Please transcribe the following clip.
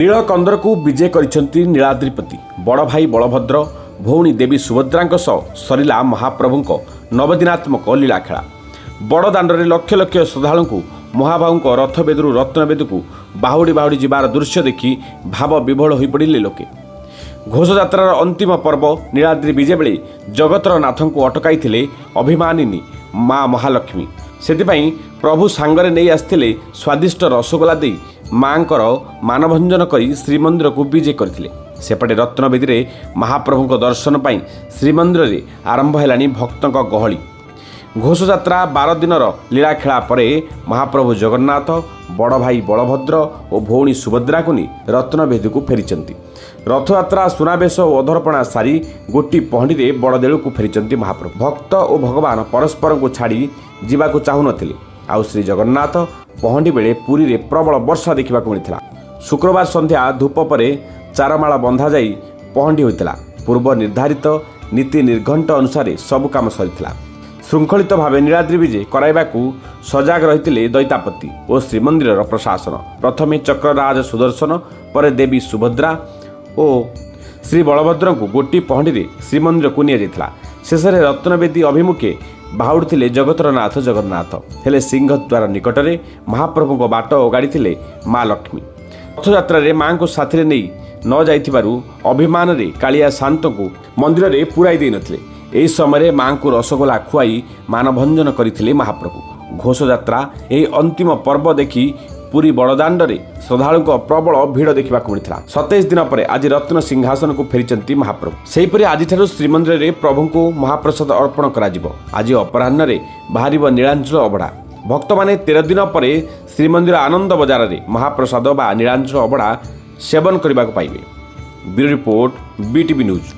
ନୀଳକନ୍ଦରକୁ ବିଜେ କରିଛନ୍ତି ନୀଳାଦ୍ରିପତି। ବଡ଼ ଭାଇ ବଳଭଦ୍ର, ଭଉଣୀ ଦେବୀ ସୁଭଦ୍ରାଙ୍କ ସହ ସରିଲା ମହାପ୍ରଭୁଙ୍କ ନବଦିନାତ୍ମକ ଲୀଳାଖେଳା। ବଡ଼ ଦାଣ୍ଡରେ ଲକ୍ଷ ଲକ୍ଷ ଶ୍ରଦ୍ଧାଳୁଙ୍କୁ ମହାବାହୁଙ୍କ ରଥବେଦୀରୁ ରତ୍ନବେଦୀକୁ ବାହୁଡ଼ି ବାହୁଡ଼ି ଯିବାର ଦୃଶ୍ୟ ଦେଖି ଭାବ ବିହ୍ୱଳ ହୋଇପଡ଼ିଲେ ଲୋକେ। ଘୋଷଯାତ୍ରାର ଅନ୍ତିମ ପର୍ବ ନୀଳାଦ୍ରି ବିଜେ ବେଳେ ଜଗତର ନାଥଙ୍କୁ ଅଟକାଇଥିଲେ ଅଭିମାନିନୀ ମା ମହାଲକ୍ଷ୍ମୀ। ସେଥିପାଇଁ ପ୍ରଭୁ ସାଙ୍ଗରେ ନେଇ ଆସିଥିଲେ ସ୍ୱାଦିଷ୍ଟ ରସଗୋଲା ଦେଇ ମାଙ୍କର ମାନଭଞ୍ଜନ କରି ଶ୍ରୀମନ୍ଦିରକୁ ବିଜେ କରିଥିଲେ। ସେପଟେ ରତ୍ନବେଦୀରେ ମହାପ୍ରଭୁଙ୍କ ଦର୍ଶନ ପାଇଁ ଶ୍ରୀମନ୍ଦିରରେ ଆରମ୍ଭ ହେଲାଣି ଭକ୍ତଙ୍କ ଗହଳି। ଘୋଷଯାତ୍ରା 12 ଦିନର ଲୀଳାଖେଳା ପରେ ମହାପ୍ରଭୁ ଜଗନ୍ନାଥ ବଡ଼ ଭାଇ ବଳଭଦ୍ର ଓ ଭଉଣୀ ସୁଭଦ୍ରାଙ୍କୁ ନେଇ ରତ୍ନବେଦୀକୁ ଫେରିଛନ୍ତି। ରଥଯାତ୍ରା, ସୁନାବେଶ ଓ ଅଧରପଣା ସାରି ଗୋଟି ପହଣ୍ଡିରେ ବଡ଼ଦେଉଳକୁ ଫେରିଛନ୍ତି ମହାପ୍ରଭୁ। ଭକ୍ତ ଓ ଭଗବାନ ପରସ୍ପରଙ୍କୁ ଛାଡ଼ି ଯିବାକୁ ଚାହୁଁନଥିଲେ। ଆଉ ଶ୍ରୀ ଜଗନ୍ନାଥ ପହଣ୍ଡି ବେଳେ ପୁରୀରେ ପ୍ରବଳ ବର୍ଷା ଦେଖିବାକୁ ମିଳିଥିଲା। ଶୁକ୍ରବାର ସନ୍ଧ୍ୟା ଧୂପ ପରେ ଚାରମାଳ ବନ୍ଧାଯାଇ ପହଣ୍ଡି ହୋଇଥିଲା। ପୂର୍ବ ନିର୍ଦ୍ଧାରିତ ନୀତି ନିର୍ଘଣ୍ଟ ଅନୁସାରେ ସବୁ କାମ ସରିଥିଲା। ଶୃଙ୍ଖଳିତ ଭାବେ ନୀଳାଦ୍ରି ବିଜେ କରାଇବାକୁ ସଜାଗ ରହିଥିଲେ ଦଇତାପତି ଓ ଶ୍ରୀମନ୍ଦିରର ପ୍ରଶାସନ। ପ୍ରଥମେ ଚକ୍ରରାଜ ସୁଦର୍ଶନ, ପରେ ଦେବୀ ସୁଭଦ୍ରା ଓ ଶ୍ରୀ ବଳଭଦ୍ରଙ୍କୁ ଗୋଟି ପହଣ୍ଡିରେ ଶ୍ରୀମନ୍ଦିରକୁ ନିଆଯାଇଥିଲା। ଶେଷରେ ରତ୍ନବେଦୀ ଅଭିମୁଖେ ବାହୁଡ଼ୁଥିଲେ ଜଗତର ନାଥ ଜଗନ୍ନାଥ। ହେଲେ ସିଂହଦ୍ୱାର ନିକଟରେ ମହାପ୍ରଭୁଙ୍କ ବାଟ ଓଗାଡ଼ିଥିଲେ ମା ଲକ୍ଷ୍ମୀ। ରଥଯାତ୍ରାରେ ମାଙ୍କୁ ସାଥିରେ ନେଇ ନ ଯାଇଥିବାରୁ ଅଭିମାନରେ କାଳିଆ ସାଆନ୍ତଙ୍କୁ ମନ୍ଦିରରେ ପୁରାଇ ଦେଇନଥିଲେ। ଏହି ସମୟରେ ମାଙ୍କୁ ରସଗୋଲା ଖୁଆଇ ମାନଭଞ୍ଜନ କରିଥିଲେ ମହାପ୍ରଭୁ। ଘୋଷଯାତ୍ରା ଏହି ଅନ୍ତିମ ପର୍ବ ଦେଖି ପୁରୀ ବଡ଼ଦାଣ୍ଡରେ ଶ୍ରଦ୍ଧାଳୁଙ୍କ ପ୍ରବଳ ଭିଡ଼ ଦେଖିବାକୁ ମିଳିଥିଲା। 27 ଦିନ ପରେ ଆଜି ରତ୍ନ ସିଂହାସନକୁ ଫେରିଛନ୍ତି ମହାପ୍ରଭୁ। ସେହିପରି ଆଜିଠାରୁ ଶ୍ରୀମନ୍ଦିରରେ ପ୍ରଭୁଙ୍କୁ ମହାପ୍ରସାଦ ଅର୍ପଣ କରାଯିବ। ଆଜି ଅପରାହ୍ନରେ ବାହାରିବ ନୀଳାଞ୍ଚଳ ଅବଢ଼ା। ଭକ୍ତମାନେ 13 ଦିନ ପରେ ଶ୍ରୀମନ୍ଦିର ଆନନ୍ଦ ବଜାରରେ ମହାପ୍ରସାଦ ବା ନୀଳାଞ୍ଚଳ ଅବଢ଼ା ସେବନ କରିବାକୁ ପାଇବେ। Bureau report, BTV news.